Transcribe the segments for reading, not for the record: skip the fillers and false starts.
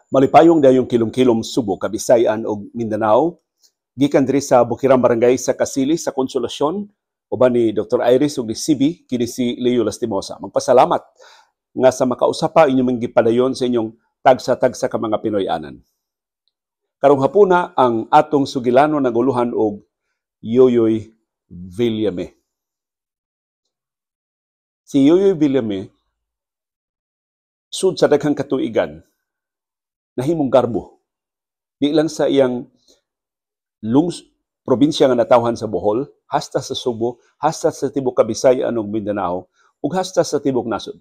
Malipayong dayong kilom-kilom Subo, Kabisayan ug Mindanao. Gikan diri sa Bukirang Barangay sa Kasili sa Konsolasyon, uban ni Dr. Iris ug ni CB, kini si Leo Lastimosa. Magpasalamat nga sa makausapa inyong gipadayon sa inyong tagsa-tagsa ka mga Pinoy-anan. Karong hapuna ang atong sugilano naguluhan og Yoyoy Villame. Si Yoyoy Villame sud sa daghang katuigan nahimong garbo. Di lang sa iyang probinsya nga natawhan sa Bohol, hasta sa Subo, hasta sa tibok Kabisayan ug Mindanao, ug hasta sa tibok nasod.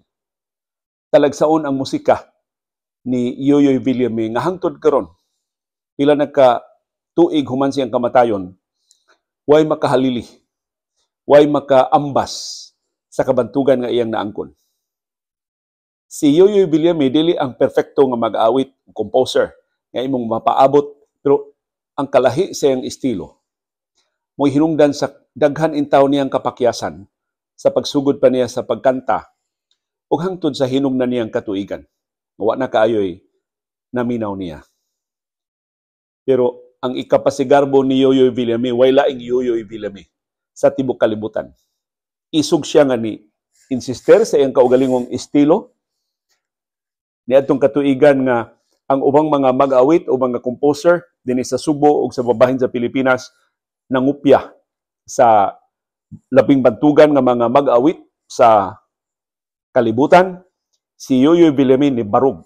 Talagsaon ang musika ni Yoyoy Villame nga hangtod karon, pila nagka tuig human siyang kamatayon, way makahalili, way makaambas sa kabantugan nga iyang naangkon. Si Yoyoy Villame dili ang perfecto nga mag-awit, composer, nga imong mapaabot, pero ang kalahi sa iyang estilo mo'y hinungdan sa daghan intaw niyang kapakyasan sa pagsugod pa niya sa pagkanta ug hangtod sa hinungdan na niyang katuigan. Wa na kaayoy naminaw niya. Pero ang ikapasigarbo ni Yoyoy Villame, way laing Yoyoy Villame sa tibok kalibutan. Isog siya nga ni insister sa iyang kaugalingong estilo niadtong katuigan nga ang ubang mga mag-awit o mga composer dinhi sa Subo ug sa babahin sa Pilipinas nangupya sa labing bantugan nga mga mag-awit sa kalibutan. Si Yoyoy Villame ni barog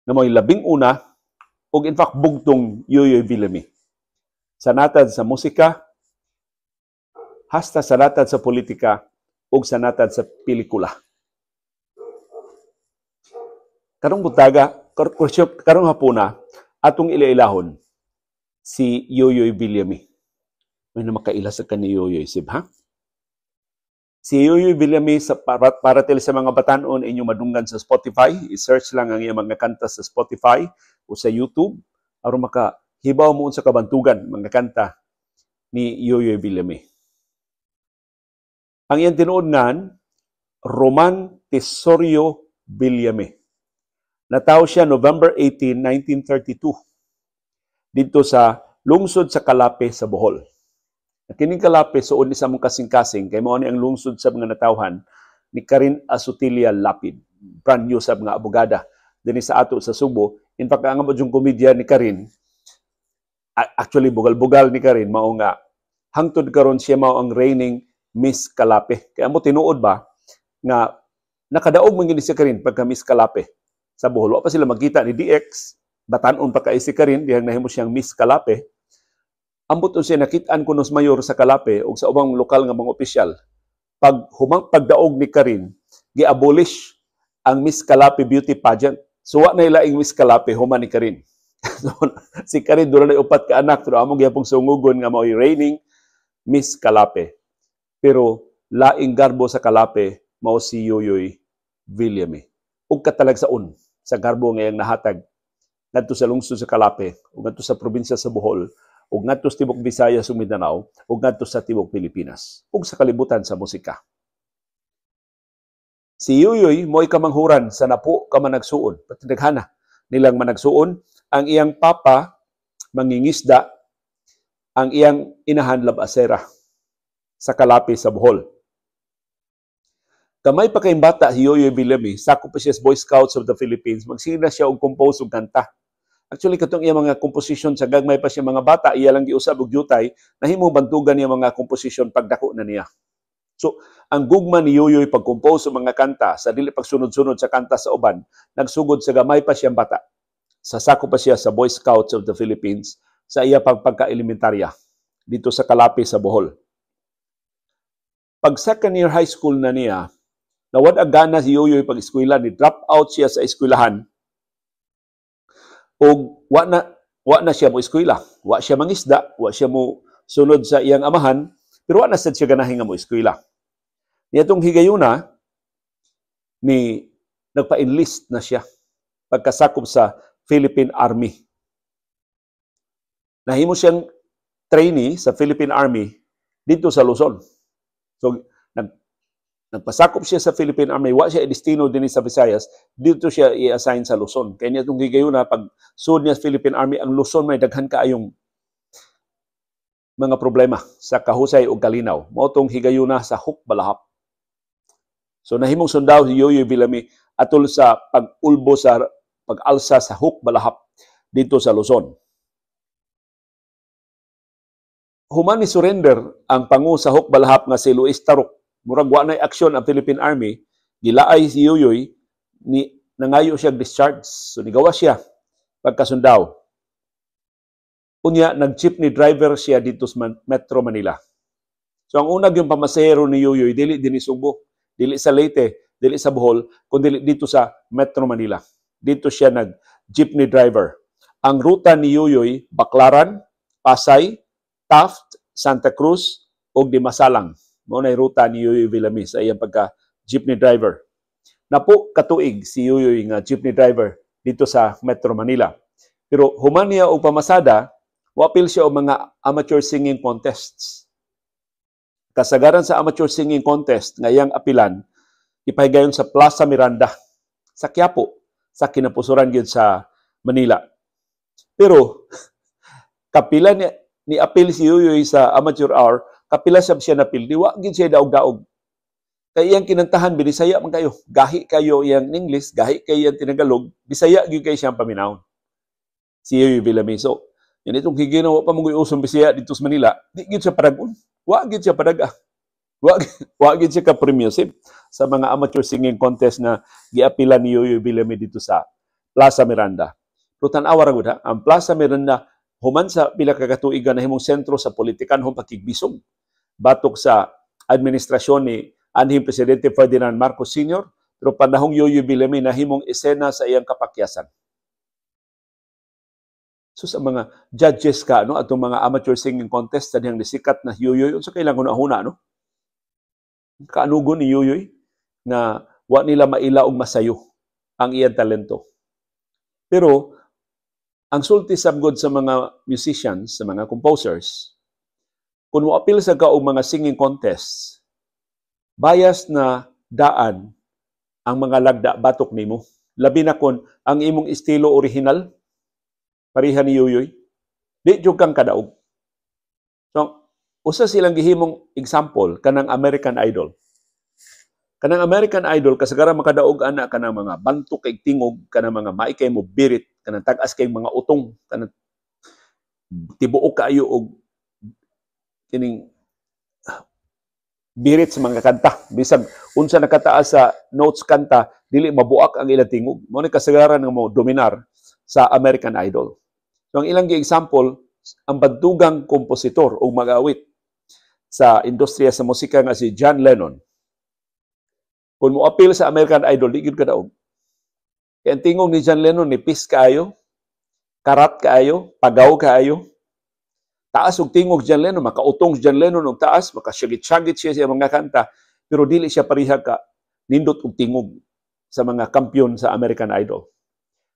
na mo'y labing una ug in fact bugtong Yoyoy Villame sa natad sa musika, hasta sa natad sa politika ug sa natad sa pelikula. Karong buntaga, karong hapuna, atong ilailahon si Yoyoy Villame. May na makaila sa kani Yoyoy, sib ha? Si Yoyoy Villame, sa, para til sa mga batanon, inyong madunggan sa Spotify. I-search lang ang iyang mga kanta sa Spotify o sa YouTube aron makahibaw mo sa kabantugan mga kanta ni Yoyoy Villame. Ang iyang tinuod ngan, Roman Tesorio Villame. Natawo siya November 18, 1932 dito sa lungsod sa Calape sa Bohol. Kining Calape suod ni sa among kasing-kasing kay mao ni ang lungsod sa mga natawhan ni Karin Asutilia Lapid, brand new sa mga abogada dinhi sa ato sa Subo. In fact, ang amo yung komedya ni Karin, actually bugal-bugal ni Karin, mao nga hangtod karon siya mao ang reigning Miss Calape. Kaya mo tinuod ba nga nakadaog man gini si Karin pagka Miss Calape sa Bohol. Wa pa sila magkita ni DX, batanon pa kay si Karin dihang nahimo siyang Miss Calape. Ambot siya nakit-an kuno sa mayor sa Calape ug sa ubang lokal nga mga opisyal. Pag humang pagdaog ni Karin, gi-abolish ang Miss Calape beauty pageant. So wa na ilaing Miss Calape human ni Karin. So, si Karin doon na upat ka anak, pero among gihapong sungugon nga mao'y reigning Miss Calape. Pero laing garbo sa Calape mao si Yoyoy Villame. Ug katalagsaon sa garbo ngayang nahatag ngadto sa lungsod sa Calape ug ngadto sa probinsya sa Bohol ug ngadto sa tibok Visayas ug Mindanao ug ngadto sa tibok Pilipinas ug sa kalibutan sa musika. Si Yoyoy mo'y kamanghuran sa napo ka managsuon, pati daghana nilang managsuon. Ang iyang papa mangingisda, ang iyang inahan labasera sa Calape sa Bohol. Kamay pa kayong bata si Yoyoy Villame, sakop pa siya sa Boy Scouts of the Philippines, magsige na siya og compose og kanta. Actually, katong iya mga composition sa gagmay pa siya mga bata, iya lang giusab og jutay, nahimo bantugan niya mga composition pagdako na niya. So, ang gugma ni Yoyoy pag-compose og mga kanta, sa dili pagsunod-sunod sa kanta sa uban, nagsugod sa gamay pa siyang bata. Sa sako pa siya sa Boy Scouts of the Philippines sa iya pang pagka-elementarya dito sa Calape sa Bohol. Pag second year high school na niya, nawad ang gana si Yoyoy pag-eskwela, ni drop out siya sa eskwelahan og wa na siya mo eskwela. Wa siya mangisda, wa siya mo sunod sa iyang amahan, pero wa na sad siya ganahin nga mo eskwela. Niadtong higayuna ni nagpa-enlist na siya pagkasakop sa Philippine Army. Nahimo siyang trainee sa Philippine Army dito sa Luzon. So nag Nagpasakop siya sa Philippine Army, wa siya destino dinhi sa Visayas, dito siya i-assign sa Luzon. Kaya niya itong higayuna, pag sud niya sa Philippine Army, ang Luzon may daghan kaayong mga problema sa kahusay o kalinaw. Mao tong higayuna sa Hukbalahap. So nahimong sundao si Yoyoy Villame atol sa pag-ulbo sa pag-alsa sa Hukbalahap dito sa Luzon. Human ni surrender ang pangu sa Hukbalahap nga si Luis Tarok. Murag wa nay aksyon ang Philippine Army, gilaay si Yoyoy, ni nangayo siya discharge. So nigawa siya pagkasundao. Unya nag-jeepney driver siya dito sa Metro Manila. So ang unag yung pamasahero ni Yoyoy dili dinhi Sugbo, dili sa Leyte, dili sa Bohol, kundi dito sa Metro Manila. Dito siya nag jeepney driver. Ang ruta ni Yoyoy, Baclaran, Pasay, Taft, Santa Cruz ug Dimasalang. Mao nay ruta ni Yoyoy Villame sa iyang pagka jeepney driver. Napo katuig si Yoyoy nga jeepney driver dito sa Metro Manila. Pero human niya og pamasada, wapil siya og mga amateur singing contests. Kasagaran sa amateur singing contest nga iyang apilan, ipahigayon sa Plaza Miranda sa Quiapo, sa kinapusoran gyud sa Manila. Pero kapila ni apil si Yoyoy sa amateur hour, kapila sab siya napil, di wa gyud siya daog-daog. Kay iyang kinantahan binisaya man kayo, gahi kayo iyang English, gahi kayo iyang Tinagalog, Bisaya gyud kay siyang paminawon. Si Yoyoy Villame. So, yan itong higina wa pa mo usong Bisaya dito sa Manila, di gyud siya paragon. Wa gyud siya padaga. Wa gyud siya ka premiership sa mga amateur singing contest na giapila ni Yoyoy Villame dito sa Plaza Miranda. Pero tan-awa ra gud ha, ang Plaza Miranda human sa pila ka katuigan nahimong sentro sa politikanhong pakigbisog batok sa administrasyon ni anhing Presidente Ferdinand Marcos Sr., pero panahong Yoyoy Villame nahimong esena sa iyang kapakyasan. So sa mga judges ka no, atong mga amateur singing contest sa dihang nisikat na Yoyoy, unsa kay ilang huna-huna no? Kaanugon ni Yoyoy nga wa nila maila og masayo ang iyang talento. Pero ang sulti sabgod sa mga musicians, sa mga composers, kung moapil sa ka og mga singing contests, bias na daan ang mga lagda batok nimo. Labi na kon ang imong estilo original, pareha ni Yoyoy, di jud kang kadaog. So, usa silang gihimong example kanang American Idol. Kanang American Idol kasagaran makadaog ana kanang mga bantok kay tingog, kanang mga maikay mo birit, kanang tag-as kay mga utong, kanang tibuok kaayo og kining birit sa mga kanta. Bisag unsa nakataas sa notes kanta, dili mabuak ang ilang tingog. Mao ni kasagaran nga mo dominar sa American Idol. So ang ilang gi-example, ang bantugang kompositor o mag-awit sa industriya sa musika nga si John Lennon. Kung mo-appeal sa American Idol, di gyud kadaog. Kaya ang tingog ni John Lennon, nipis kaayo, karat kaayo, pagaw kaayo. Taas og tingog John Lennon, makautong si John Lennon og taas, makasyagit-syagit siya sa mga kanta, pero dili siya pareha ka nindot og tingog sa mga kampiyon sa American Idol.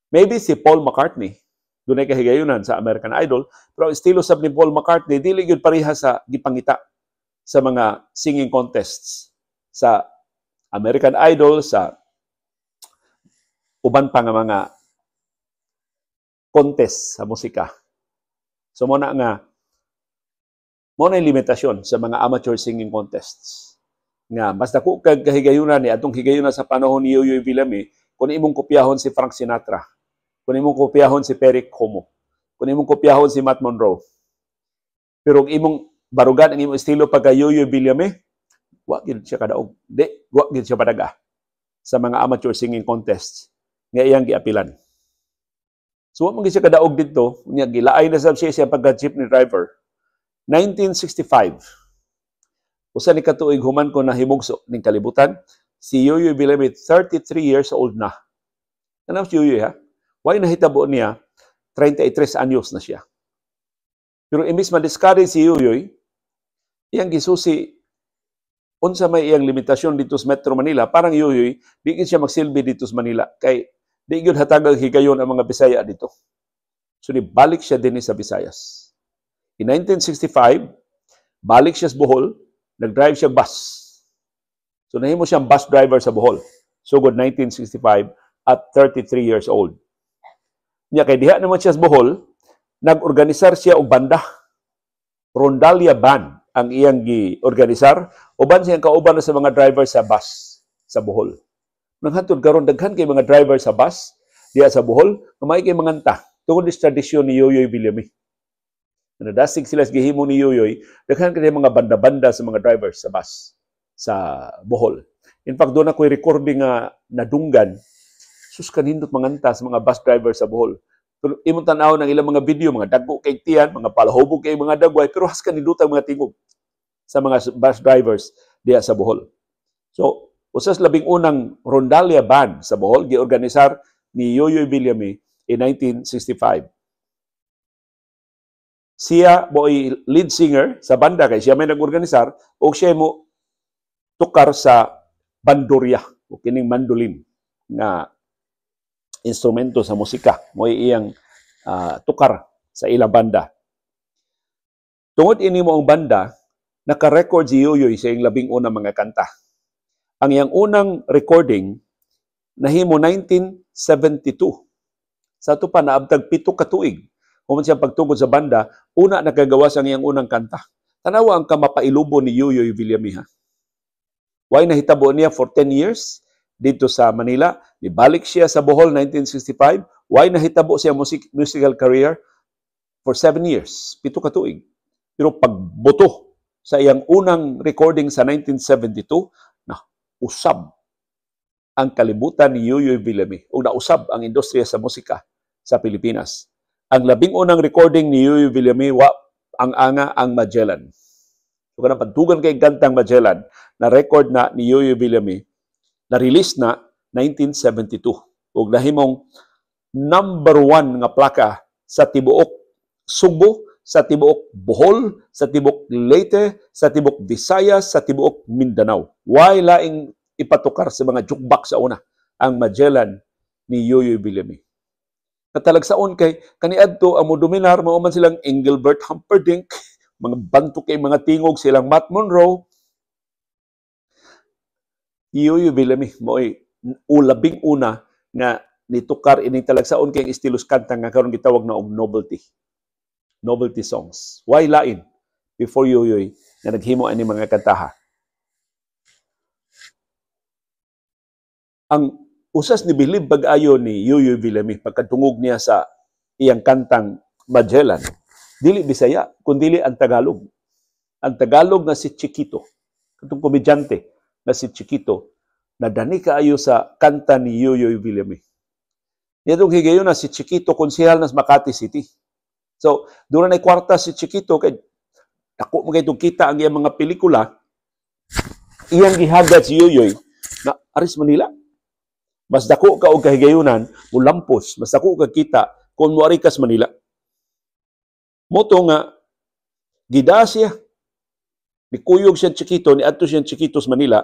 Maybe si Paul McCartney, dunay kahigayunan sa American Idol, pero ang estilo sab ni Paul McCartney dili gyud pareha sa gipangita sa mga singing contests sa American Idol, sa uban pa nga mga contest sa musika. So mo na nga mo na limitasyon sa mga amateur singing contests. Nga mas dako kag kahigayunan ni atong higayunan sa panahon ni Yoyoy Villame kung imong kopyahon si Frank Sinatra, kung imong kopyahon si Perry Como, kung imong kopyahon si Matt Monroe. Pero kung imong barugan ang imong estilo pagka Yoyoy Villame, wa gyud siya kadaog. Di, wa gyud siya padaga sa mga amateur singing contests nga iyang giapilan. So wa man gyud siya kadaog didto, unya gilaay na sab siya siya pagka jeepney driver. 1965, usa ni katuig human ko nahimugso ning kalibutan, si Yoyoy Villame 33 years old na. Ano si Yoyoy ha? Why nahitabo niya 33 anyos na siya. Pero imbis ma-discourage si Yoyoy, iyang gisusi unsa may iyang limitasyon dito sa Metro Manila, parang Yoyoy, di gid siya magsilbi dito sa Manila kay di gyud hatagag higayon ang mga Bisaya dito. So ni balik siya dinhi sa Visayas. In 1965, balik siya sa Bohol, nag-drive siya bus. So nahimo siyang bus driver sa Bohol sugod 1965 at 33 years old. Nya kay diha naman siya sa Bohol, nag-organisar siya og banda. Rondalla Band ang iyang gi-organisar uban siyang kauban na sa mga driver sa bus sa Bohol. Nang hantod karon, daghan kay mga driver sa bus diha sa Bohol nga may kay manganta tungod sa tradisyon ni Yoyoy Villame. Nadasig sila sa gihimo ni Yoyoy, daghan kay mga banda-banda sa mga drivers sa bus sa Bohol. In fact, doon ako'y recording nga nadunggan. Sus, kanindot manganta sa mga bus driver sa Bohol. Pero imong tan-aw ng ilang mga video, mga dagko kay tiyan, mga palahubog kay mga dagway, pero has kanindot ang mga tingog sa mga bus drivers diha sa Bohol. So, usas labing unang rondalla band sa Bohol, giorganisar ni Yoyoy Villame in 1965. Siya mo'y lead singer sa banda kay siya may nag-organisar o siya mo tukar sa bandurya o kining mandolin nga instrumento sa musika, mo'y iyang tukar sa ilang banda. Tungod ini mo ang banda, naka-record si Yoyoy sa iyang labing unang mga kanta. Ang iyang unang recording nahimo 1972. Sa ato pa naabtag 7 ka tuig. Human siyang pagtugod sa banda, una nakagawa sa iyang unang kanta. Tanawa ang kamapailubo ni Yoyoy Villame, ha. Way nahitabo niya for 10 years dito sa Manila? Nibalik siya sa Bohol 1965. Way nahitabo siya musical career for 7 years, 7 ka tuig. Pero pagbuto sa iyang unang recording sa 1972, na usab ang kalibutan ni Yoyoy Villame o nausab ang industriya sa musika sa Pilipinas. Ang labing unang recording ni Yoyoy Villame wa ang anga ang Magellan. So kanang pantugan kay kantang Magellan na record na ni Yoyoy Villame, na release na 1972 ug nahimong number one nga plaka sa tibuok Sugbo, sa tibuok Bohol, sa tibuok Leyte, sa tibuok Visayas, sa tibuok Mindanao. Way laing ipatukar sa mga jukebox sa una ang Magellan ni Yoyoy Villame. Katalagsaon kay kaniadto ang modominar mao man silang Engelbert Humperdinck, mga banto kay mga tingog silang Matt Monro. Yoyoy Villame mo'y ulabing una nga nitukar ining talagsaon kay estilos kanta nga karon gitawag na og novelty songs. Way lain before Yoyoy nga naghimo ani mga kantaha. Ang usas ni bilib pag-ayo ni Yoyoy Villame pagkatungog niya sa iyang kantang Magellan, dili Bisaya, kundili ang Tagalog. Ang Tagalog nga si Chiquito, katong komedyante nga si Chiquito, na dani kaayo sa kanta ni Yoyoy Villame. Nitong higayon na si Chiquito, konsehal na sa Makati City. So, doon na kwarta si Chiquito kay dako man kay kita ang iyang mga pelikula, iyang gihagad si Yoyoy na aris Manila. Mas dako ka og kahigayunan, mulampos, mas dako ka kita kung moari ka sa Manila. Moto nga gida siya. Nikuyog siya Chiquito, niadto siya Chiquito sa Manila,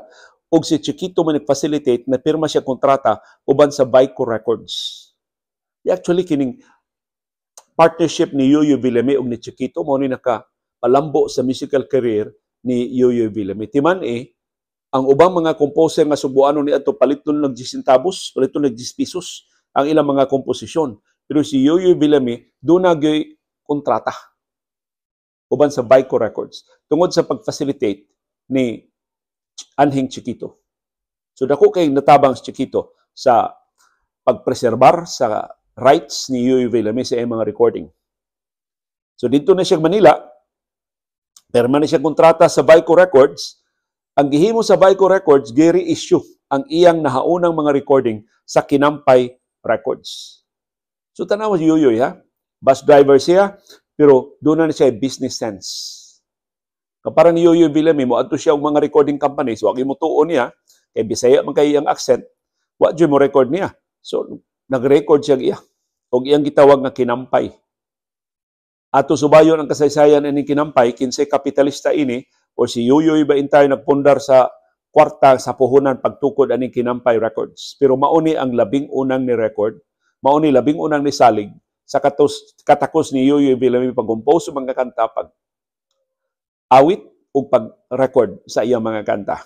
ug si Chiquito man nag-facilitate na pirma siya kontrata uban sa Vico Records. Actually, kining partnership ni Yoyoy Villame ug ni Chiquito mao ni nakapalambo sa musical career ni Yoyoy Villame. Timan eh, ang ubang mga composer nga Sugbuanon ni adto, paliton ng 10 centavos, paliton ng 10 pesos ang ilang mga komposisyon. Pero si Yoyoy Villame doon na kontrata uban sa Vico Records tungod sa pag-facilitate ni Anhing Chiquito. So dako kay natabang si Chiquito sa pagpreserbar sa rights ni Yoyoy Villame sa iyang mga recording. So dito na siya Manila, perma na siya kontrata sa Vico Records. Ang gihimo sa Vico Records, gi-reissue ang iyang nahaunang mga recording sa Kinampay Records. So tanaw si Yoyoy, ha. Bus driver siya, pero doon na siya business sense. Kapara ni Yoyoy Villame, mo adto siya og mga recording companies, wa mo tuon niya, kay Bisaya man kay iyang accent, wa jud mo record niya. So nag-record siya iya og iyang gitawag nga Kinampay. Ato subayon ang kasaysayan ining Kinampay, kinsay kapitalista ini o si Yoyoy ba intay nagpundar sa kwarta sa puhunan pagtukod aning Kinampay Records. Pero mauni ang labing unang ni record, mauni labing unang ni salig sa katakos ni Yoyoy Villame pag-compose og mga kanta, pag awit ug pag-record sa iyang mga kanta.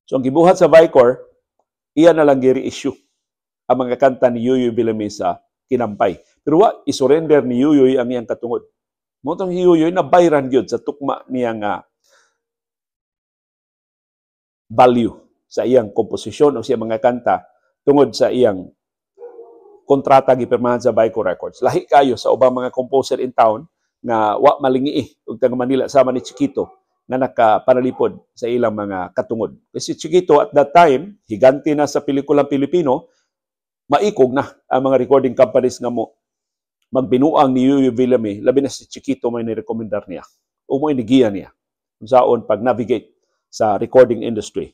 So ang gibuhat sa Vicor, iya na lang gi-reissue ang mga kanta ni Yuyoy Villame sa Kinampay. Pero wa isurrender ni Yuyoy ang iyang katungod. Mao tong Yuyoy na bayran gyud sa tukma niya nga value sa iyang komposisyon o sa iyang mga kanta tungod sa iyang kontrata gipirmahan sa Vicor Records. Lahi kayo sa ubang mga composer in town nga wa malingi og taga Manila sama ni Chiquito nga nakapanalipod sa ilang mga katungod. Kasi Chiquito at that time, higante na sa pelikulang Pilipino, maikog na ang mga recording companies nga mo magbinuang ni Yuyo Villame, labi na si Chiquito may nirekomendar niya o mo inigiya niya saon pag-navigate sa recording industry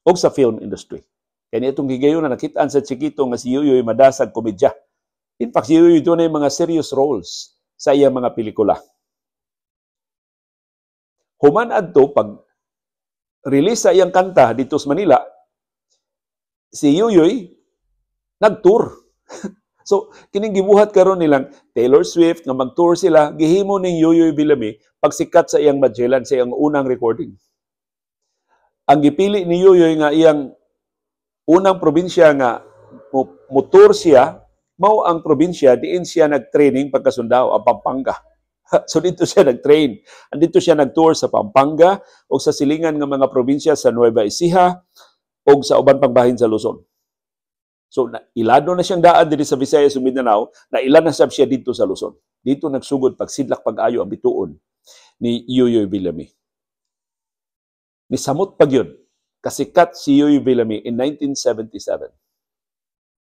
o sa film industry. Kaya itong higayon na nakitaan sa Chiquito nga si Yuyoy madasag komedya. In fact, si Yuyoy doon ay mga serious roles sa iyang mga pelikula. Human adto pag release sa iyang kanta dito sa Manila, si Yuyoy nag-tour. So, kining gibuhat karon nilang Taylor Swift nga mag-tour sila, gihimo ning Yuyoy Villame pagsikat sa iyang Magellan, sa iyang unang recording. Ang gipili ni Yuyoy nga iyang unang probinsya nga motor siya, mao ang probinsya diin siya nag-training pagkasundao, ang Pampanga. So dito siya nag-train. Andito siya nag-tour sa Pampanga o sa silingan nga mga probinsya sa Nueva Ecija o sa uban pang bahin sa Luzon. So na, ilado na siyang daan diri sa Visayas ug Mindanao, na ilan na sab siya dito sa Luzon. Dito nagsugod pagsidlak pag-ayo ang bituon ni Yuyoy Villame. Nisamot pa gyud kasikat si Yuyoy Villame in 1977.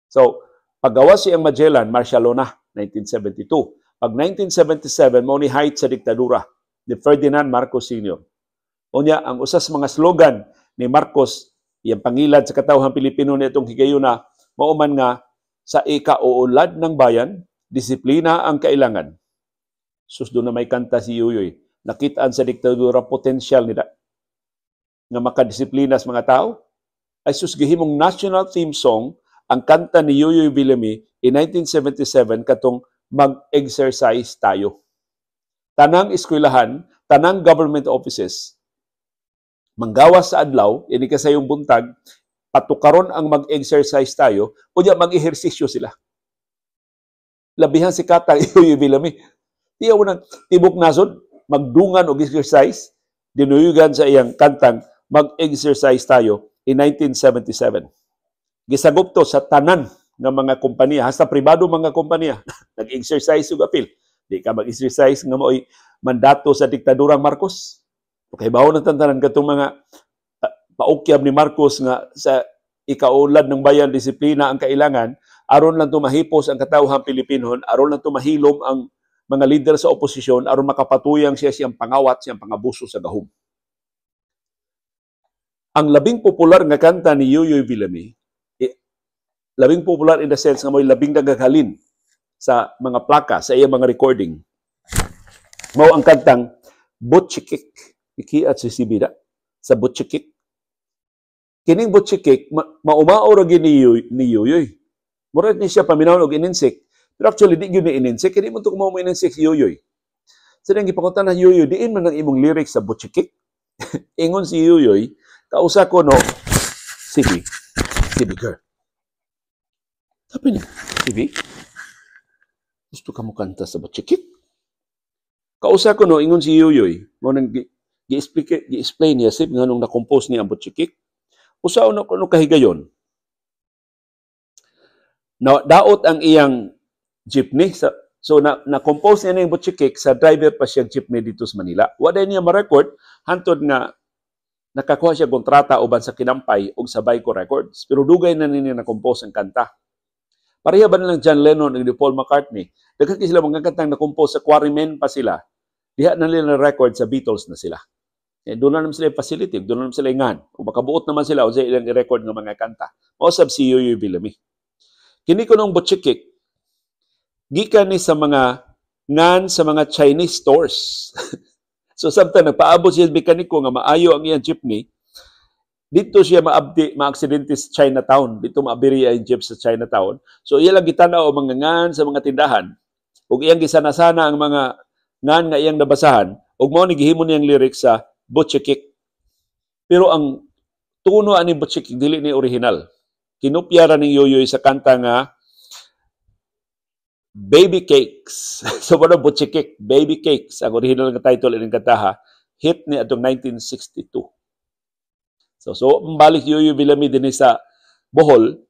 So, paggawas siyang Magellan, martial law na, 1972. Pag 1977, mao ni height sa diktadura ni Ferdinand Marcos Sr. Unya, ang usas mga slogan ni Marcos, iyang pangilad sa katawhan Pilipino ni itong higayuna, mao man nga sa ikauunlad ng bayan, disiplina ang kailangan. Sus, doon na may kanta si Yuyoy. Nakitaan sa diktadura potensyal nila nga makadisiplina sa mga tao. Ay sus, gihimong national theme song ang kanta ni Yuyoy Villame in 1977 katong "Mag-exercise Tayo." Tanang eskwelahan, tanang government offices, manggawas sa adlaw, ini kasayong buntag, patukaron ang "Mag-exercise Tayo," unya mag-ehersisyo sila. Labihan si Kata Yuyoy Villame. Tiyaw nang tibok nasod, magdungan og exercise, dinuyugan sa iyang kantang "Mag-exercise Tayo" in 1977. Gisagop to sa tanan ng mga kompanya, hasta pribado mga kompanya, nag-exercise ug apil. Di ka mag-exercise nga mao'y mandato sa diktadurang Marcos. Okay, bawo ng tantanan katong mga paukyab ni Marcos nga sa ikaulad ng bayan, disiplina ang kailangan, aron lang tumahipos ang katawhan Pilipinon, aron lang tumahilom ang mga lider sa oposisyon, aron makapatuyang siya siyang pangawat, siyang pangabuso sa gahom. Ang labing popular nga kanta ni Yuyoy Villame, eh, labing popular in the sense nga mo'y labing naghahalin sa mga plaka, sa iyang mga recording, mao ang kantang "Butchikik." Ikiat si Sibida sa "Butchikik." Kining "Butchikik," maumao ra gyud ni Yuyoy. Murag ni siya paminaw og ininsik. Pero actually, di gyud ni ininsik. Kini mo to mo ininsik si Yuyoy. Sa nang gipangutan na Yuyoy, diin man ang imong lyrics sa "Butchikik"? Ingon si Yuyoy, kausa ko no, sige, sige girl. Sabi niya, sige, gusto ka mo kanta sa "Butchikik"? Kausa ko no, ingon si Yuyoy, mo nang gi-explain niya sip nganong na-compose niya ang "Butchikik." Usa no kuno kahigayon. Na daot ang iyang jeepney sa so na na-compose niya ning "Butchikik" sa driver pa siya jeepney dito sa Manila. Wa niya ma-record hantod nga nakakuha siya kontrata uban sa Kinampay ug sa Bayco Records. Pero dugay na niya na-compose ang kanta. Pareha ba nilang John Lennon ug ni Paul McCartney? Daghan sila mga kantang na-compose sa Quarrymen pa sila. Diha na nila na-record sa Beatles na sila. Eh, doon na naman sila yung facility, doon na naman sila ingan. O makabuot naman sila o sa ilang i-record ng mga kanta. Mausab si Yoyoy Villame. Kini ko nung "Butchikik," gikan ni sa mga ngan sa mga Chinese stores. So samtang nagpaabot siya sa mekaniko nga maayo ang iyang jeepney, dito siya maabdi, maaksidente sa Chinatown. Dito maabiriya ang jeep sa Chinatown. So iya lang gitanaw ang mga ngan sa mga tindahan. Ug iyang gisanasana ang mga ngan nga iyang nabasahan ug mao ni gihimo niyang lyrics sa "Butchikik." Pero ang Tono ani Butchikik, dili ni original. Kinopya ra ni Yoyoy sa kanta nga Baby Cakes. So mao Butchikik, Baby Cakes ang original nga title ining kantaha. Hit ni atong 1962. So balik Yoyoy Villame dinhi sa Bohol,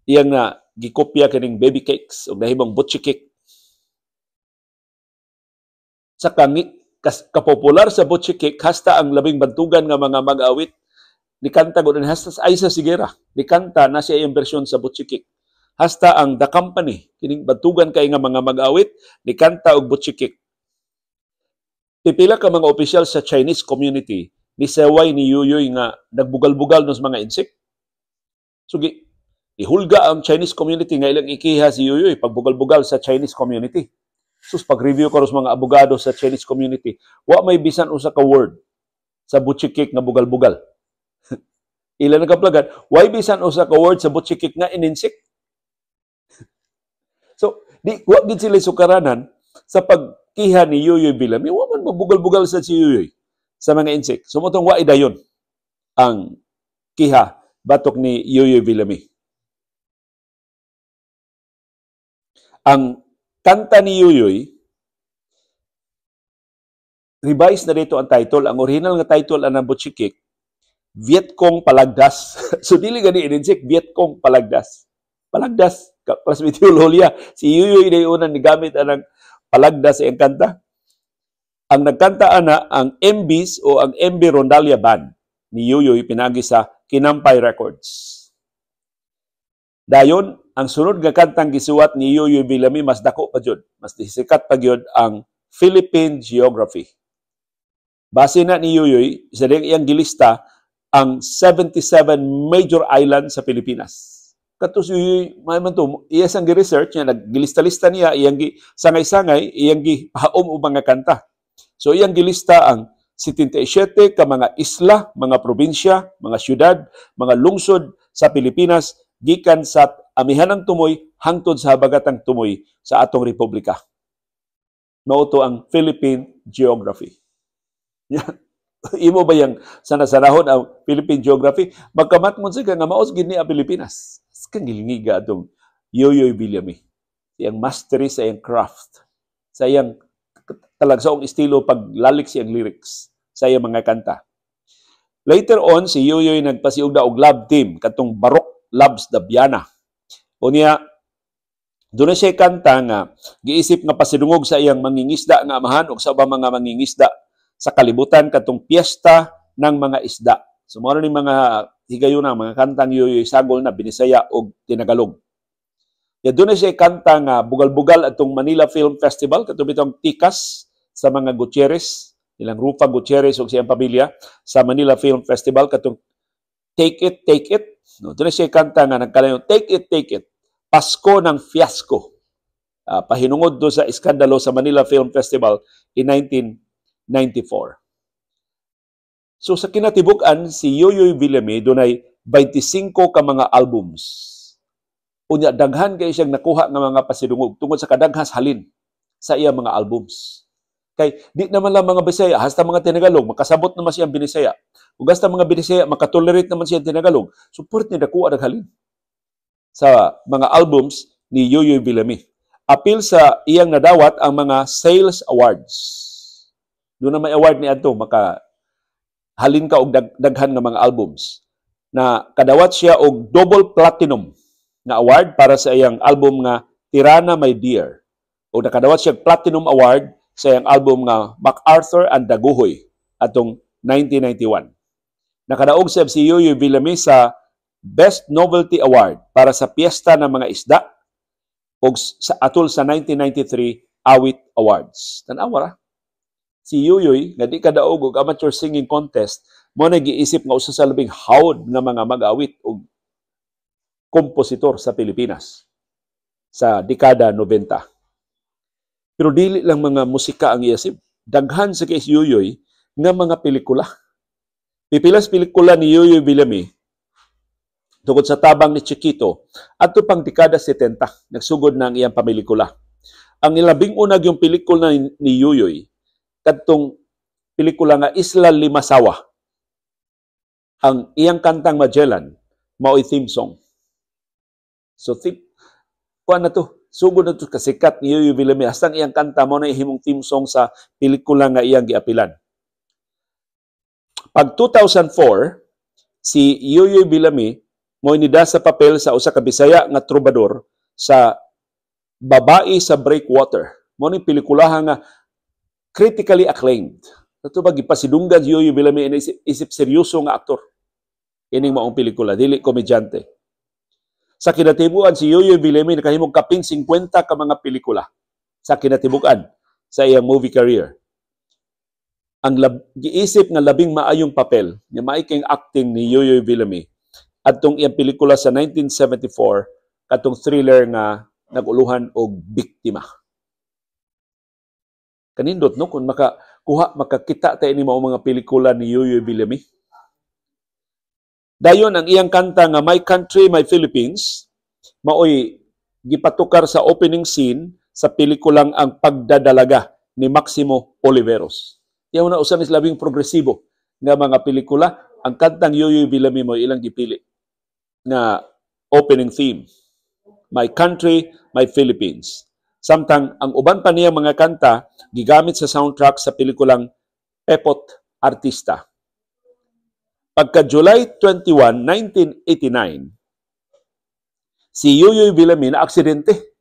iyang na gikopya kining Baby Cakes ug nahimong Butchikik. Sa kangi kapopular sa Butchikik, hasta ang labing bantugan nga mga mag-awit ni kanta gud, hasta sa Aiza Seguerra ni kanta na siya iyang bersyon sa Butchikik. Hasta ang The Company, kining bantugan kay nga mga mag-awit, ni kanta og Butchikik. Pipila ka mga opisyal sa Chinese community ni seway ni Yoyoy nga nagbugal-bugal nos mga insect. So ihulga ang Chinese community nga ilang ikiha si Yoyoy pagbugal-bugal sa Chinese community. Sus, pag-review ko mga abogado sa Chinese community, wa may bisan usa ka word sa Butchikik nga bugal-bugal. Ila nakaplagan, why bisan usa ka word sa Butchikik nga ininsik? So, di wa gid sila sukaranan sa pagkiha ni Yoyoy Villame. Wa man mabugal-bugal sa si Yoyoy sa mga insect. So mao tong wa idayon ang kiha batok ni Yoyoy Villame. Ang kanta ni Yoyoy, revise na dito ang title. Ang original nga title ang Butchikik, Vietcong Palagdas. So dili gani ininsik, Vietcong Palagdas. Palagdas, classmate Lolia. Si Yoyoy na yung unang nigamit anang Palagdas sa iyang kanta. Ang nagkanta ana ang MBs o ang MB Rondalla Band ni Yoyoy pinagi sa Kinampay Records. Dayon, ang sunod nga kantang gisuwat ni Yoyoy Villame mas dako pa jud, mas sikat pa gyud, ang Philippine Geography. Base na ni Yoyoy, isa din iyang gilista ang 77 major islands sa Pilipinas. Kato si Yoyoy, may man to, iya sang gi-research niya, naggilista-lista niya, iyang gi sangay-sangay, iyang gi pahaom og mga kanta. So iyang gilista ang 77 ka mga isla, mga probinsya, mga syudad, mga lungsod sa Pilipinas gikan sa amihanang tumoy hangtod sa habagatang tumoy sa atong republika. Mao to ang Philippine Geography. Imo ba yang sana-sanahon ang Philippine Geography? Magkamat mo siya nga maos gid ni ang Pilipinas. Kang gilingiga atong Yoyoy Villame. Iyang mastery sa iyang craft, sa iyang talagsaong estilo paglalik siyang lyrics sa iyang mga kanta. Later on, si Yoyoy nagpasiugda og love team katong Baroque Loves Dabiana. Unya, doon na siya kanta nga giisip nga pasidungog sa iyang mangingisda nga amahan og sa ubang mga mangingisda sa kalibutan katong Piyesta ng Mga Isda. So mao ni mga higayuna mga kantang Yoyoy Sagol na Binisaya og Tinagalog. Ya, doon na siya kanta nga bugal-bugal atong Manila Film Festival katong bitong tikas sa mga Gutierrez, nilang Rufa Gutierrez ug siyang pamilya sa Manila Film Festival katong Take It, Take It. No, doon na siya kanta nga nagkalayo Take It, Take It. Pasko ng Fiasco. Pahinungod do sa iskandalo sa Manila Film Festival in 1994. So sa kinatibuk-an, si Yoyoy Villame dunay 25 ka mga albums. Unya daghan kay siyang nakuha nga mga pasidungog tungod sa kadaghas halin sa iya mga albums. Kay di naman lang mga Bisaya, hasta mga Tinagalog makasabot naman siyang Binisaya. Ug hasta mga Binisaya makatolerate naman siyang Tinagalog. Support ni dakuha naghalin sa mga albums ni Yoyoy Villame. Apil sa iyang nadawat ang mga sales awards. Doon na may award ni adto maka halin ka og daghan nga mga albums. Na kadawat siya og double platinum nga award para sa iyang album nga Tirana My Dear. O nakadawat siya platinum award sa iyang album nga MacArthur and Daguhoy atong 1991. Nakadaog sa si Yoyoy Villame sa Best Novelty Award para sa Piyesta ng Mga Isda o sa atol sa 1993 Awit Awards. Tan-awa ra. Si Yoyoy nga di kadaog og amateur singing contest, mo na giisip nga usa sa labing hawd nga mga mag-awit og kompositor sa Pilipinas sa dekada 90. Pero dili lang mga musika ang iyasib. Daghan sa kay Yoyoy nga mga pelikula. Pipilas pelikula ni Yoyoy Villame tungod sa tabang ni Chiquito adto pang dekada 70 nagsugod na ang iyang pamilikula. Ang ilabing unag yung pelikula ni Yoyoy kadtong pelikula nga Isla Limasawa. Ang iyang kantang "Magellan" mao'y theme song. So theme kuan na to, sugod na to kasikat ni Yoyoy Villame hasta ang iyang kanta mao na himong theme song sa pelikula nga iyang giapilan. Pag 2004, si Yoyoy Villame mo nida sa papel sa usa ka Bisaya nga trubador sa "Babae sa Breakwater". Mao ni pelikulaha nga critically acclaimed. Kato ba gipasidunggan si Yoyoy Villame isip, isip seryoso nga aktor ining maong pelikula, dili komedyante. Sa kinatibuan, si Yoyoy Villame nakahimog kapin 50 ka mga pelikula sa kinatibuk-an sa iyang movie career. Ang giisip nga labing maayong papel nga maayong acting ni Yoyoy Villame adtong iyang pelikula sa 1974, katong thriller nga nag-uluhan og "Biktima". Kanindot, no, kung makakuha, makakita tayo ni mao mga pelikula ni Yoyoy Villame. Dayon, ang iyang kanta nga "My Country, My Philippines" maoy gipatukar sa opening scene sa pelikulang "Ang Pagdadalaga" ni Maximo Oliveros. Iyaw na usa ni labing progresibo nga mga pelikula, ang kantang Yoyoy Villame mo ilang gipili nga opening theme. "My Country, My Philippines". Samtang ang uban pa niya mga kanta gigamit sa soundtrack sa pelikulang "Pepot Artista". Pagka July 21, 1989, si Yoyoy Villame na aksidente.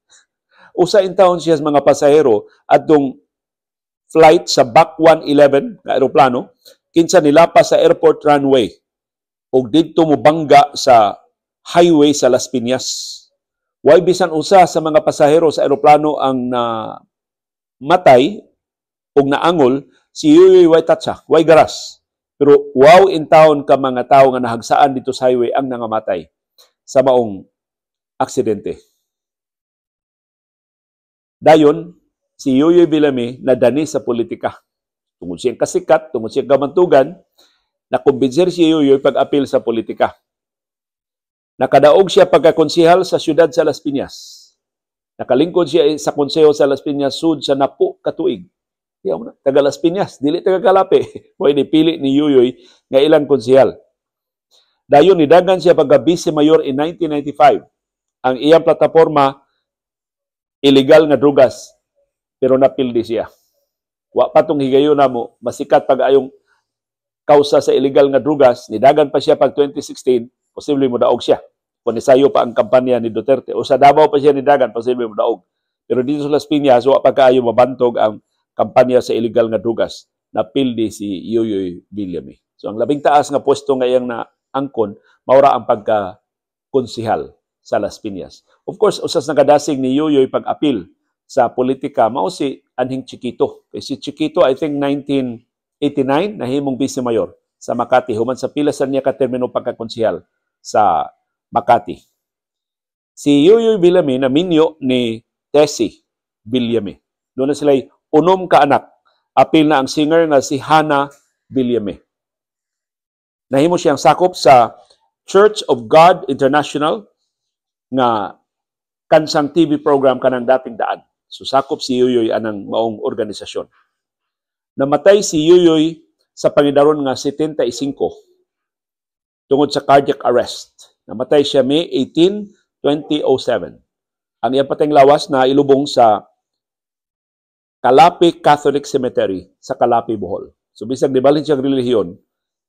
Usa in taon siya sa mga pasahero atong flight sa BAC 111 nga eroplano kinsa nilapas sa airport runway ug didto mobangga sa highway sa Las Piñas. Way bisan usa sa mga pasahero sa eroplano ang na matay ug naangol. Si Yoyoy way tatsa, way garas. Pero wow in taon ka mga tawo nga nahagsaan dito sa highway ang nangamatay sa maong aksidente. Dayon, si Yoyoy Villame nadani sa politika. Tungod siyang kasikat, tungod siyang kamantugan, nakumbinser si Yoyoy pag-apil sa politika. Nakadaog siya pagkakonsehal sa siyudad sa Las Piñas. Nakalingkod siya sa konseho sa Las Piñas Sud sa 10 ka tuig. Iyaw na, taga Las Piñas, dili taga Calape. Mo pili ni Yoyoy nga ilang konsehal. Dayon nidagan siya pagka vice mayor in 1995. Ang iyang plataporma, illegal nga drugas, pero napildi siya. Wa pa tong higayon namo masikat pag ayong kausa sa illegal nga drugas. Nidagan pa siya pag 2016, posible mo daog siya. Kung nisayo pa ang kampanya ni Duterte. O sa Davao pa siya nidagan, posible mo daog. Pero dito sa Las Piñas, wa pa kaayo mabantog ang kampanya sa illegal nga drugas. Napildi si Yoyoy Villame. So ang labing taas nga pwesto nga iyang na angkon, maura ang pagka konsihal sa Las Piñas. Of course, usas nakadasig ni Yoyoy pag-apil sa politika, mao si Anhing Chiquito. Kay si Chiquito, I think 1989, nahimong vice mayor sa Makati. Human sa pila sa niya ka termino pagkakonsihal sa Makati. Si Yoyoy Villame na minyo ni Tessie Villame. Doon na sila 6 ka anak. Apil na ang singer nga si Hannah Villame. Nahimo siyang sakop sa Church of God International nga kansang TV program kanang "Dating Daan". So sakop si Yoyoy anang maong organisasyon. Namatay si Yoyoy sa pangidaron nga 75 tungod sa cardiac arrest. Namatay siya May 18, 2007. Ang iyang pateng lawas na ilubong sa Calape Catholic Cemetery sa Calape, Bohol. So bisag nibalhin siyang relihiyon,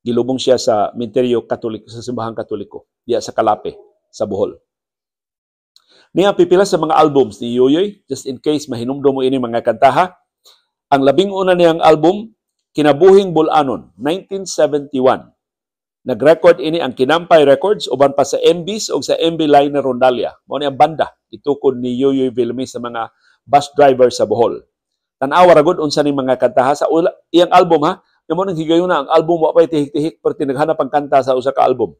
gilubong siya sa Minteryo Katoliko, sa simbahang Katoliko, diya sa Calape, sa Bohol. Niya pipila sa mga albums ni Yoyoy, just in case mahinumdom mo ini mga kantaha. Ang labing una niyang album, "Kinabuhing Bulanon", 1971. Nag-record ini ang Kinampay Records uban pa sa MBs o sa MB Liner Rondalla. Mao ni ang banda itukod ni Yoyoy Villame sa mga bus driver sa Bohol. Tan-awa ra gud unsa ning mga kantaha sa iyang album ha. Nga mo nang higayon na ang album wa pay tihik-tihik perti naghanap ang kanta sa usa ka album.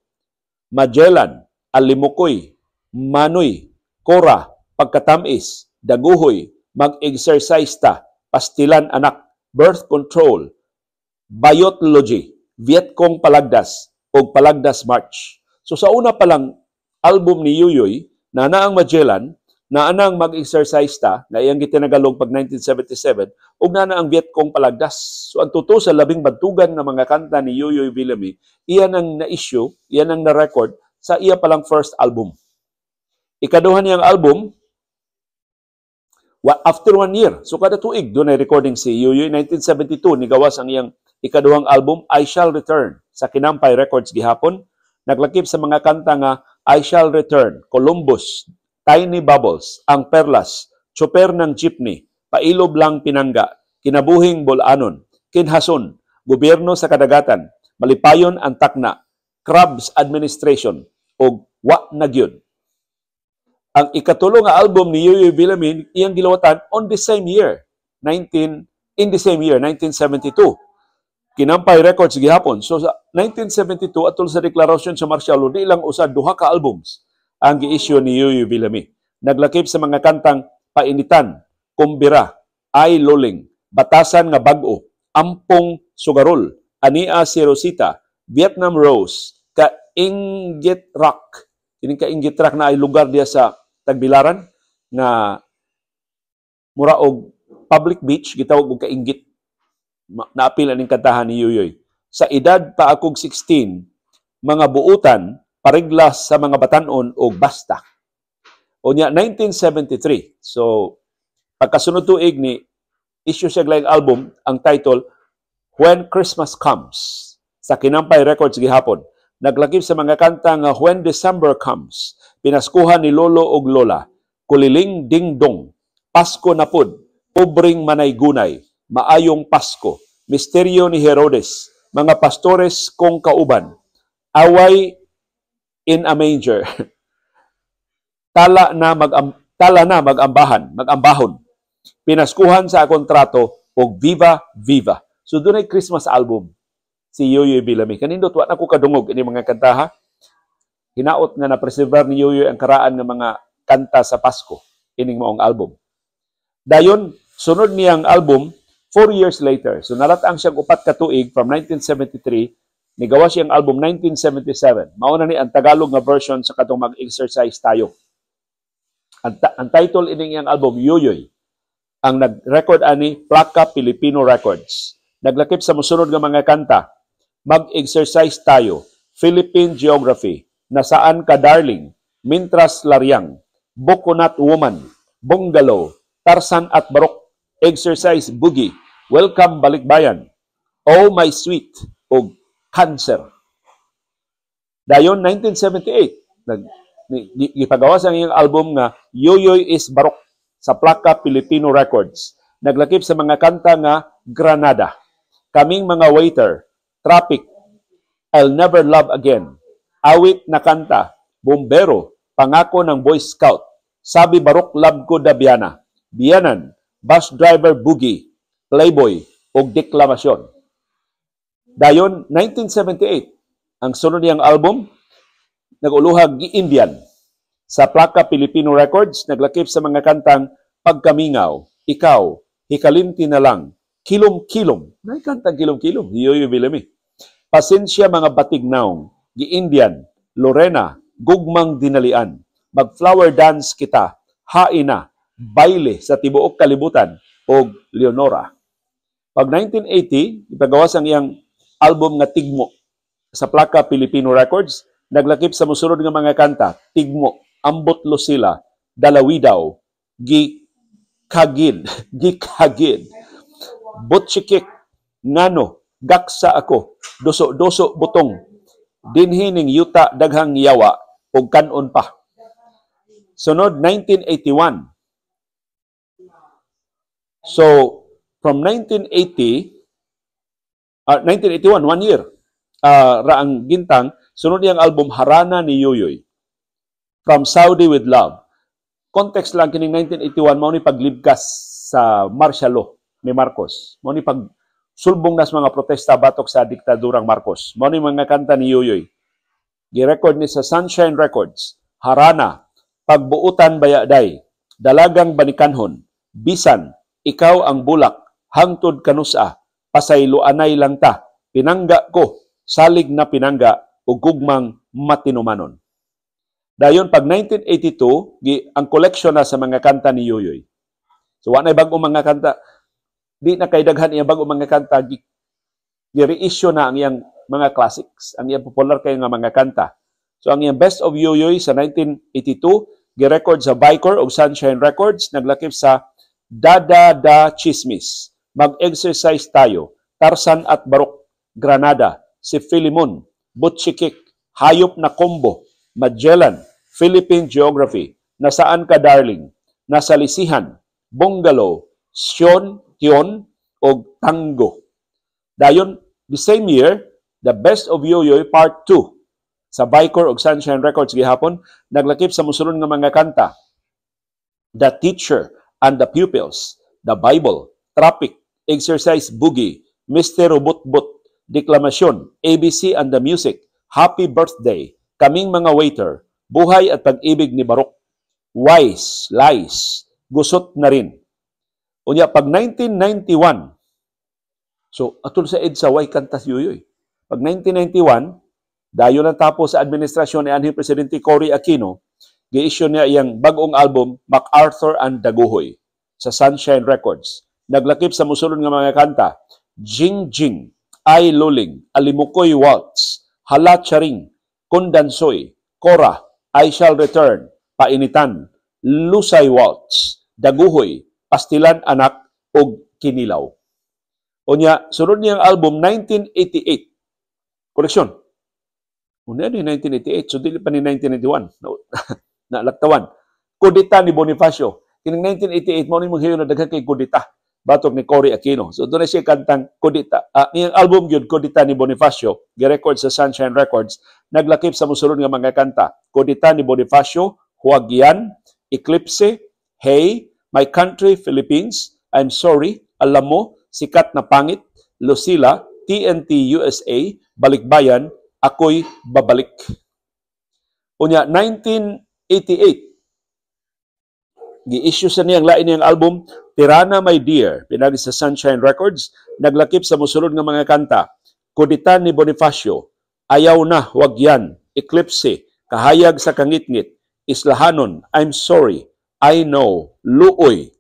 "Magellan", "Alimukoy", "Manoy", "Cora", "Pagkatamis", "Daguhoy", "Mag-exercise ta", "Pastilan anak", "Birth Control", "Biotology", "Vietcong Palagdas", o "Palagdas March". So sa una pa lang album ni Yoyoy, na ang "Magellan", Naa nang "Mag-exercise Ta" nga iyang gitinagalog pag 1977 ug naa na ang "Vietcong Palagdas". So ang totoo sa labing bantugan nga mga kanta ni Yoyoy Villame, iya nang na-issue, iya nang na-record sa iya palang first album. Ikaduha niyang album after one year. So kada tuig dunay recording si Yoyoy. 1972 nigawas ang iyang ikaduhang album, I Shall Return, sa Kinampay Records gihapon. Naglakip sa mga kanta nga I Shall Return, Columbus, Tiny Bubbles, Ang Perlas, Tsuper ng Jeepney, Pailob Lang Pinangga, Kinabuhing Bulanon, Kinhason, Gobyerno sa Kadagatan, Malipayon ang Takna, Crabs Administration, ug Wa Na Gyud. Ang ikatulo nga album ni Yoyoy Villamin iyang gilawatan on the same year, 19 in the same year, 1972. Kinampay Records gihapon. So sa 1972 atol sa deklarasyon sa martial law, di lang usa, duha ka albums ang gi-issue ni Yoyoy Villame. Naglakip sa mga kantang Painitan, Kumbira, Ay Loling, Batasan nga Bag-o, Ampong Sugarol, Ania si Rosita, Vietnam Rose, Kainggit Rock. Kining Kainggit Rock na ay lugar diya sa Tagbilaran nga mura og public beach, gitawag og Kainggit. Naapil aning kantahan ni Yoyoy. Sa edad pa akog 16, Mga Buutan, Pariglas sa mga Batanon og Basta. Unya 1973. So pagkasunod tuig ni issue siya laing album, ang title When Christmas Comes sa Kinampay Records gihapon. Naglakip sa mga kanta nga When December Comes, Pinaskuhan ni Lolo og Lola, Kuliling Ding Dong, Pasko na Pod, Pobreng Manay-gunay, Maayong Pasko, Misteryo ni Herodes, Mga Pastores Kong Kauban, Away in a Manger, Tala na mag-ambahan, mag-ambahon, Pinaskuhan sa Kontrato ug Viva Viva. So dunay Christmas album si Yoyoy Villame. Kanindot, wa na ko kadungog ini mga kantaha. Hinaot nga na preservar ni Yoyoy ang karaan nga mga kanta sa Pasko ining maong album. Dayon sunod niyang album 4 years later. So nalat-ang siyang 4 ka tuig from 1973, nigawas siyang album 1977. Mao na ni ang Tagalog nga version sa katong "Mag-exercise Tayo". Ang title ining iyang album, Yoyoy. Ang nag-record ani, Plaka Filipino Records. Naglakip sa mosunod nga mga kanta: Mag-exercise Tayo, Philippine Geography, Nasaan Ka Darling, Mintras Lariang, Bokonat Woman, Bungalow, Tarzan at Barok, Exercise Boogie, Welcome Balikbayan, Oh My Sweet, ug Cancer. Dayon 1978, gipagawas ang iyang album nga Yoyoy is Baroque sa Plaka Filipino Records. Naglakip sa mga kanta nga Granada, Kaming Mga Waiter, Traffic, I'll Never Love Again, Awit na Kanta, Bombero, Pangako ng Boy Scout, Sabi Barok Love Ko Dabiana, Biyanan, Bus Driver Boogie, Playboy, ug Deklamasyon. Dayon 1978, ang sunod niyang album nag-uluhag Gi-Indian sa Plaka Filipino Records. Naglakip sa mga kantang Pagkamingaw, Ikaw, Hikalimti na Lang, Kilom-Kilom. Nay kantang Kilom-Kilom, Yoyoy Villame. Pasensya Mga Batignaong, Gi-Indian, Lorena, Gugmang Dinalian, Mag-flower Dance Kita, Haina, Baile sa Tibuok Kalibutan, ug Leonora. Pag 1980, ipagawas ang iyang album nga Tigmo sa Plaka Filipino Records. Naglakip sa mosunod nga mga kanta: Tigmo, Ambot Lucila, Dalawidaw, Gi Kagid, Gikagid, Butchikik, Ngano, Gaksa Ako, Duso-Duso Butong, Dinhi Ning Yuta Daghang Yawa, ug Kanon Pa. Sunod 1981. So from 1980, 1981, one year ra ang gintang, sunod niyang album Harana ni Yoyoy, From Saudi with Love. Context lang, kining 1981 mao ni paglibkas sa martial law ni Marcos. Mao ni pag sulbong nas mga protesta batok sa diktadurang Marcos. Mao ni mga kanta ni Yoyoy. Gi-record ni sa Sunshine Records. Harana, Pagbuutan Bayaday, Dalagang Banikanhon, Bisan, Ikaw ang Bulak, Hangtod Kanusa, Pasayloanay Lang Ta, Pinangga Ko, Salig na Pinangga, ug Gugmang Matinumanon. Dayon pag 1982, ang collection na sa mga kanta ni Yoyoy. So wa nay bag-ong mga kanta. Di na kay daghan iyang bag-ong mga kanta, gi-reissue na ang iyang mga classics, ang iyang popular kay nga mga kanta. So ang iyang Best of Yoyoy sa 1982, gi-record sa Vicor ug Sunshine Records, naglakip sa Dada Da Chismis, Mag-Exercise Tayo, Tarzan at Barok, Granada, Si Filimon, Butchikik, Hayop na Combo, Magellan, Philippine Geography, Nasaan Ka Darling, Nasalisihan, Bungalow, Sion, Tion, og Tango. Dayon, the same year, The Best of Yoyoy Part 2 sa Vicor ug Sunshine Records gihapon, naglakip sa mosulod nga mga kanta: The Teacher and the Pupils, The Bible, Traffic, Exercise Boogie, Mr. Robotbot, Deklamasyon, ABC and the Music, Happy Birthday, Kaming Mga Waiter, Buhay at Pag-ibig ni Barok, Wise, Lies, Gusot na Rin. Unya, pag 1991, so atol sa EDSA, way kanta si Yoyoy. Pag 1991, dayon lang tapos sa administrasyon ni anhing Presidente Cory Aquino, gi-issue niya iyang bag-ong album, MacArthur and Dagohoy, sa Sunshine Records. Naglakip sa mosulod nga mga kanta: Jing Jing, Ay Luling, Alimukoy Waltz, Hala Charing, Kundansoy, Cora, I Shall Return, Painitan, Lusay Waltz, Daguhoy, Pastilan Anak, ug Kinilaw. Unya, sunod niyang album, 1988. Koleksyon. Unya ni 1988, so dili pa ni 1991. No, nalaktawan. Kudita ni Bonifacio. Kining 1988, mao ni mong hiyon na daghan kay kudita batok ni Cory Aquino. So doon na siya kantang Kudita. Iyang album gyud, Kudita ni Bonifacio, gi-record sa Sunshine Records, naglakip sa mosulod nga mga kanta: Kudita ni Bonifacio, Huwag Yan, Eclipse, Hey, My Country Philippines, I'm Sorry, Alam Mo, Sikat na Pangit, Lucila, TNT USA, Balikbayan, Ako'y Babalik. Unya, 1988, gi-issue sa niyang lain niyang album, Tirana My Dear, pinagi sa Sunshine Records, naglakip sa mosulod nga mga kanta: Kudita ni Bonifacio, Ayaw Na, Wag Yan, Eclipse, Kahayag sa Kangitngit, Islahanon, I'm Sorry, I Know, Luoy,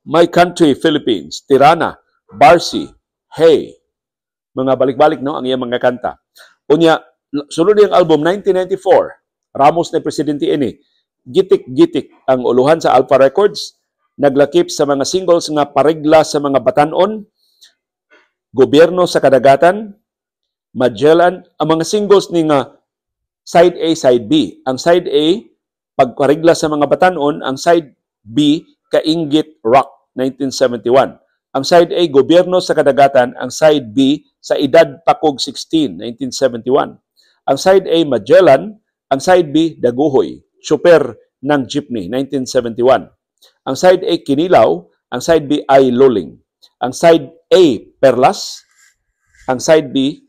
My Country Philippines, Tirana, Barsi, Hey. Mga balik-balik, no, ang iyang mga kanta. Unya, sulod niyang album 1994, Ramos na presidente ini, Gitik-Gitik ang uluhan sa Alpha Records, naglakip sa mga singles nga Paregla sa mga Batanon, Gobyerno sa Kadagatan, Magellan, ang mga singles ni nga side A, side B. Ang side A, Pagparegla sa mga Batanon, ang side B, Kainggit Rock, 1971. Ang side A, Gobyerno sa Kadagatan, ang side B, Sa Edad Pakog 16, 1971. Ang side A, Magellan, ang side B, Daguhoy, Super ng Jeepney, 1971. Ang side A, Kinilaw, ang side B, Ay Luling. Ang side A, Perlas, ang side B,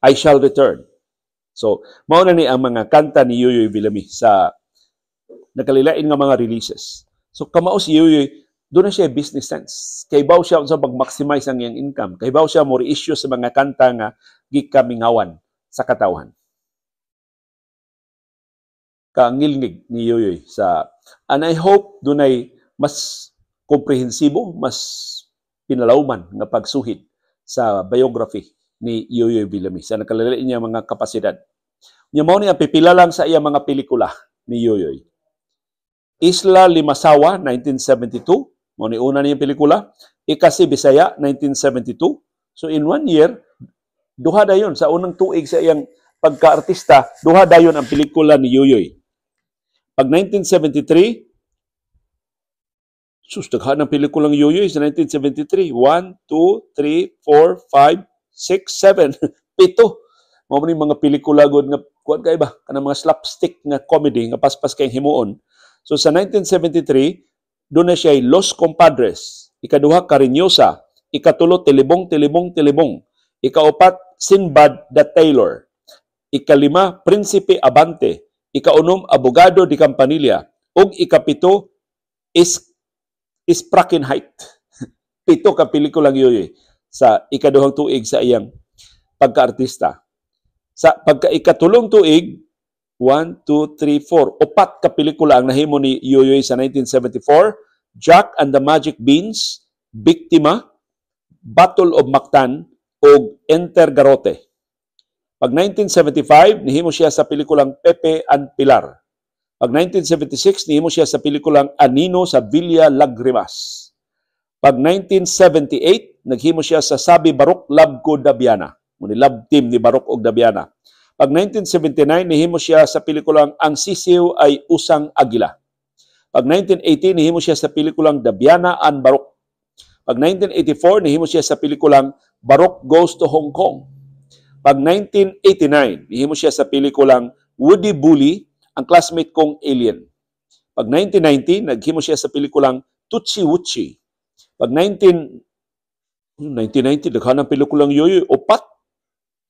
I Shall Return. So, mao na ni ang mga kanta ni Yoyoy Villame sa nakalilain nga mga releases. So, kamao si Yoyoy, doon na siya business sense. Kaybaw siya sa pag-maximize ang iyang income. Kaybaw siya mo re-issue sa mga kanta nga gikamingawan sa katawhan. Kangilngig ni Yoyoy sa, and I hope dunay mas komprehensibo, mas pinalawman nga pagsuhid sa biography ni Yoyoy Villame sa nakalilain niya mga kapasidad. Nya mao ni ang pipila lang sa iya mga pelikula ni Yoyoy. Isla Limasawa, 1972, mao ni una niyang pelikula. Ikasi Bisaya, 1972. So in one year, duha dayon sa unang tuig sa iyang pagkaartista, duha dayon ang pelikula ni Yoyoy. Pag 1973, sus, daghan ang pelikulang Yoyoy sa 1973. 1, 2, 3, 4, 5, 6, 7, 7. Mao ni mga pelikula gud nga kuan kay ba kanang mga slapstick nga comedy nga paspas kay himuon. So sa 1973, doon na siya Los Compadres, ikaduha Cariñosa, ikatulo Tilibong Tilibong Tilibong, ikaupat Sinbad the Tailor, ikalima Prinsipe Abante, ikaunom Abogado de Campanilla, ug ikapito is Sprackenheit. 7 ka pelikulang Yoyoy sa ikaduhang tuig sa iyang pagkaartista. Sa pagka-ikatulong tuig, 1, 2, 3, 4. Upat ka pelikula ang nahimo ni Yoyoy sa 1974. Jack and the Magic Beans, Biktima, Battle of Mactan, ug Enter Garote. Pag 1975, nihimo siya sa pelikulang Pepe and Pilar. Pag 1976, nihimo siya sa pelikulang Anino sa Villa Lagrimas. Pag 1978, naghimo siya sa Sabi Barok Love Ko Dabiana. Muni love team ni Barok og Dabiana. Pag 1979, nihimo siya sa pelikulang Ang Sisiw ay Usang Agila. Pag 1980, nihimo siya sa pelikulang Dabiana and Barok. Pag 1984, nihimo siya sa pelikulang Barok Goes to Hong Kong. Pag 1989, nihimo siya sa pelikulang Woody Bully, ang classmate kong alien. Pag 1990, naghimo siya sa pelikulang Tutsi Wutsi. Pag 1990, daghan ang pelikulang Yoyoy, upat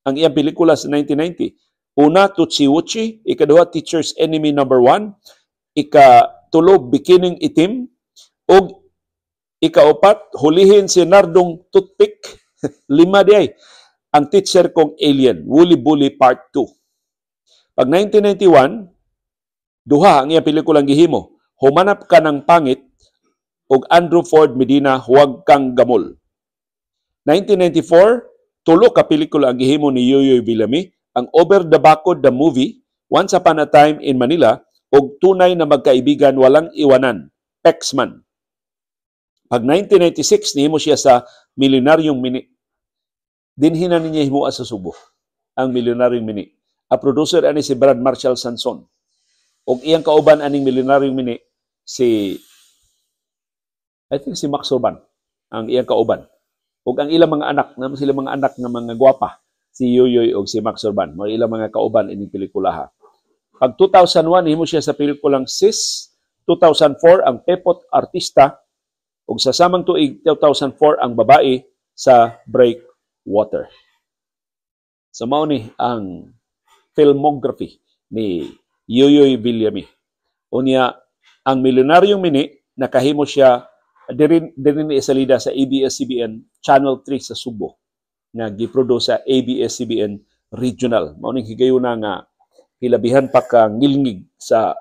ang iyang pelikula sa 1990. Una, Tutsi Wutsi, ikaduha, Teacher's Enemy Number 1, ikatulo, Bikining Itim, ug ikaupat, Hulihin si Nardong Toothpick, lima di ay, ang teacher kong alien, Wooly Bully Part 2. Pag 1991, duha ang iyang pelikulang gihimo, Humanap Ka ng Pangit ug Andrew Ford Medina, Huwag Kang Gamol. 1994, tulo ka pelikula ang gihimo ni Yoyoy Villame, ang Over the Bakod the Movie, Once Upon a Time in Manila, ug Tunay na Magkaibigan Walang Iwanan, Pexman. Pag 1996, nihimo siya sa Milyonaryong Mini. Dinhi na niya himua sa Subo, ang Milyonaryong Mini. A producer ani si Brad Marshall Sanson. Og iyang kauban aning Milyonaryong Mini si, I think, si Max Urban ang iyang kauban. Ug ang ilang mga anak, naman sila mga anak nga mga gwapa, si Yoyoy ug si Max Urban, mga ilang mga kauban ining pelikula ha. Pag 2001, nihimo siya sa pelikulang Sis, 2004 ang Pepot Artista, ug sa samang tuig 2004 ang Babae sa Breakwater. So mao ni ang filmography ni Yoyoy Villame. Unya ang Milyonaryong Mini, nakahimo siya diri diri ni isalida sa ABS-CBN Channel 3 sa Subo nga giproduce sa ABS-CBN Regional. Mao ning higayuna nga hilabihan pa ka ngilngig sa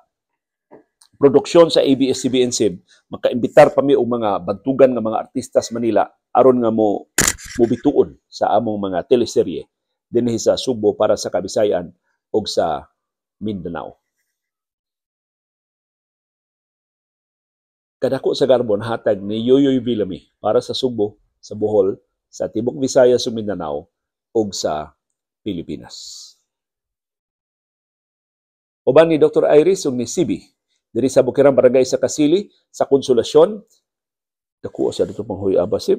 produksyon sa ABS-CBN SIB, makaimbitar pa mi og mga bantugan nga mga artista sa Manila aron nga mo mobituon sa among mga teleserye dinhi sa Subo para sa Kabisayan ug sa Mindanao. Kadako sa garbon hatag ni Yoyoy Villame para sa Subo, sa Bohol, sa tibok Visayas ug Mindanao ug sa Pilipinas. Uban ni Dr. Iris ug ni CB diri sa Bukirang Barangay sa Kasili sa Konsolasyon, dako sa dito pang Huy Abasip.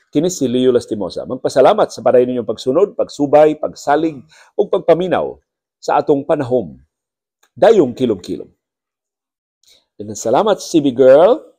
Kini si Leo Lastimosa. Magpasalamat sa padayon ninyong pagsunod, pagsubay, pagsalig ug pagpaminaw sa atong panahom. Dayong kilom-kilom. Salamat, CB girl.